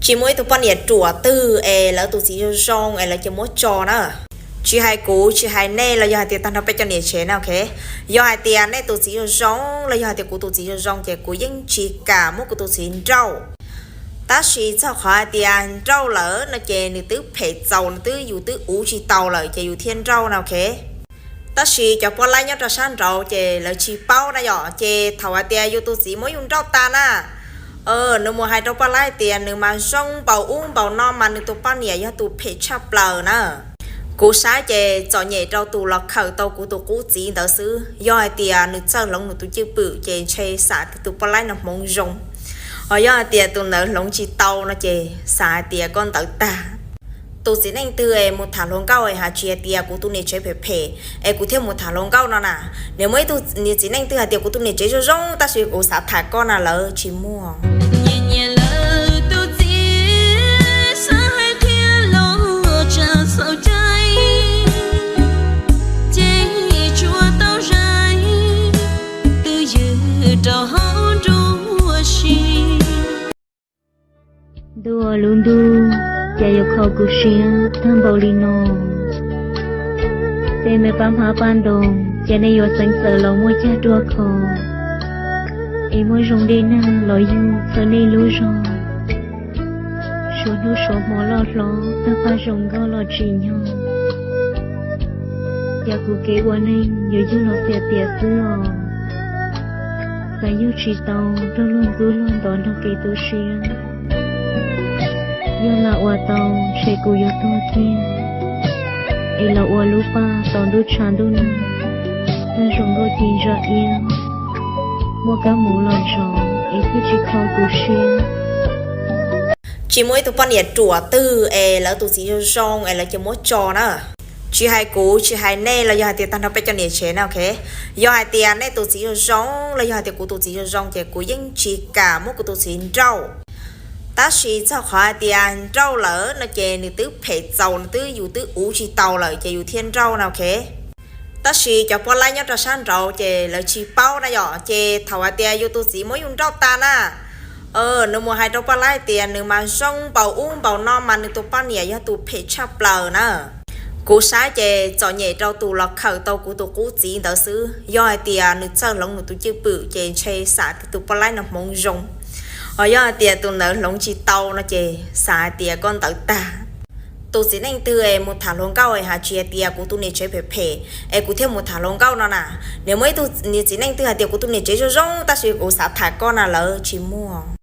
Tsis muaj ib tug poj niam ruam twg es lawv tus txiv zoo zoo es lawv cia muab tso na. Tsis hais kuv, tsis hais nej los yog hais tias tag nrho peb cov niam tsev na, ok. Yog hais tias nej tus txiv zoo zoo los yog hais tias kuv tus txiv zoo zoo ces kuv yeej tsis kam muab kuv tus txiv nrauj. Tab sis txog qhov hais tias nrauj lawm no ces nws twb phem txaus, nws twb, yus twb uv tsis tau lawm ces yus thiaj nrauj na, ok. Tab sis cov poj laib nyob rau sab nraud ces lawv tsis paub na yom, ces thaum hais tias yus tus txiv muab yus nrauj tas na, nws mus hais rau poj laib tias nws mas zoo npaum ub npaum no mas nws tus poj niam yog tus phem tshaj plaws na. Kuv saib ces txom nyem rau tus los khawm tau kuv tus qub txiv ntawd xwb. Yog hais tias nws txawj hloov nws tus cwj pwm ces ntshe xav tias tus poj laib no hmoov zoo, ho yog hais tias tus ntawd hloov tsis tau no ces xav hais tias koj ntawd tag. Tus txiv neej twg es mus tham hluas nkauj es hais tsis hais tias kuv tus niam tsev phem phem es kuv thiaj mus tham hluas nkauj no na. Nws muaj ib tug, nws txiv neej twg hais tias kuv tus niam tsev zoo zoo tab sis kuv xav tham koj na, lawv tsis muaj. Nyiam nyiam lawv tus txiv, xav hais qhia los tsa xaus cai, ces tsuas tau zais twj ywm rau hauv nruab siab. Ntuj aw lub ntuj, cas yuav kho kuv siab tag npaum li no. Tej me pab hmab pab ntoo, cas nej yuav xeev txawm los muaj cag ruaj khov, es muaj zoo dej nag los yug txhawb nej lub zog. Suav hnub suav hmo loj hlob tag paj zoo nkauj los tsim nyog, cas kuv kev ua neeg yuav yug los tiam tiam xwb os. Xav yug tsis tau nrog luag ntxub luag ntov nrog kev tu siab. Yog lam ua tau, ntshe kuv yuav tuag kiag, es los ua lub paj tos ntuj tshav ntuj nag, tag zoo nkauj ci ntsa iab, muaj kab mus los ntsov es thiaj tsis kho kuv siab. Tsis muaj ib tug poj niam ruam twg es lawv tus txiv zoo zoo es lawv cia muab tso na. Tsis hais kuv, tsis hais nej los yog hais tias tag nrho peb cov niam tsev na, ok. Yog hais tias nej tus txiv zoo zoo los yog hais tias kuv tus txiv zoo zoo ces kuv yeej tsis kam muab kuv tus txiv nrauj. Tab sis txog qhov hais tias nrauj lawm no ces nws twb phem txaus, nws twb, yus twb uv tsis tau lawm ces yus thiaj nrauj na, ok. Tab sis cov poj laib nyob rau sab nraud ces lawv tsis paub na yom, ces thaum hais tias yus tus txiv muab yus nrauj tas na, nws mus hais rau poj laib tias nws mas zoo npaum ub npaum no mas nws tus poj niam yog tus phem tshaj plaws na. Kuv saib ces txom nyem rau tus los khawm tau kuv tus qub txiv ntawd xwb. Yog hais tias nws txawj hloov nws tus cwj pwm ces ntshe xav tias tus poj laib no hmoov zoo, ho yog hais tias tus ntawd hloov tsis tau no ces xav hais tias koj ntawd tag. Tus txiv neej twg es mus tham hluas nkauj es hais tsis hais tias kuv tus niam tsev phem phem es kuv thiaj mus tham hluas nkauj no na. Nws muaj ib tug, nws txiv neej twg hais tias kuv tus niam tsev zoo zoo tab sis kuv xav tham koj na, lawv tsis muaj.